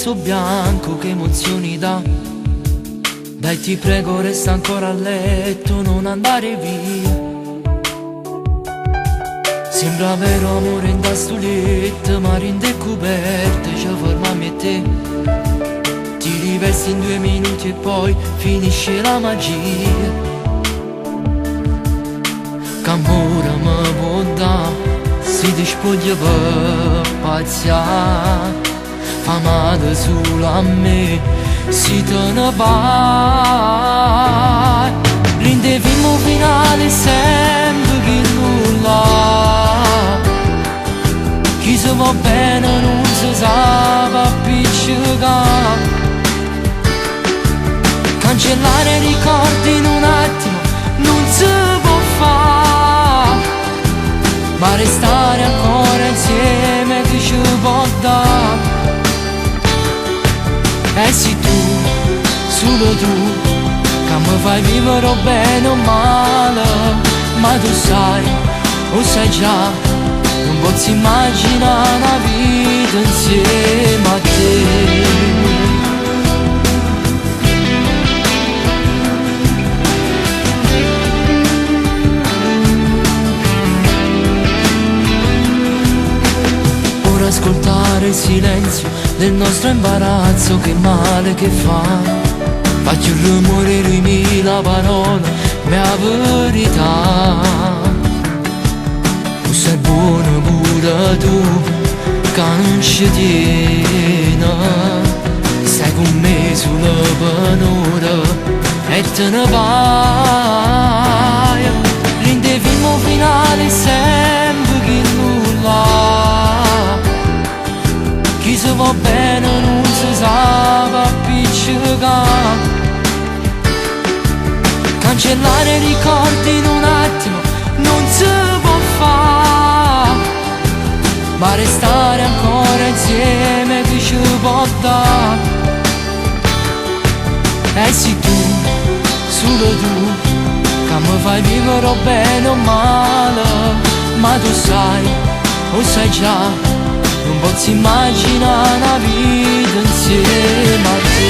viso bianco che emozioni dà. Dai ti prego resta ancora a letto, non andare via. Sembra vero amore in sto letto, ma rint' 'e coperte ci fermiamo e te. Ti rivesti in 2 minuti e poi finisce la magia. C'amore mi può dà, si ti spoglia per pazzià, fa male solo a me, si te ne vai. Dint' 'e film 'o finale sempre chillo là. Chi si vo' bene nun si sape appiccicà. Cancellare i ricordi in un attimo nun si può fare, ma restare ancora insieme chi ci può dare. E si tu, solo tu, che mi fai vivere o bene o male, ma tu sai, o sai già, nun posso immaginare una vita insieme a te. Ora ascoltare il silenzio del nostro imbarazzo, che male che fa. Fa più rumore di mille parole, mia verità. Tu sei buono pure tu, che non ci tieni. Stai con me solo per un'ora e te ne vai. Dint' 'e film 'o finale sempre chillo là. Chi si vo' bene nun si sape appiccicà. Cancellare i ricordi in un attimo nun si può fare, ma restare ancora insieme chi ci può dare. E si tu, solo tu, che mi fai vivere o bene o male, ma tu sai, o sai già, nun posso immaginare una vita insieme a te.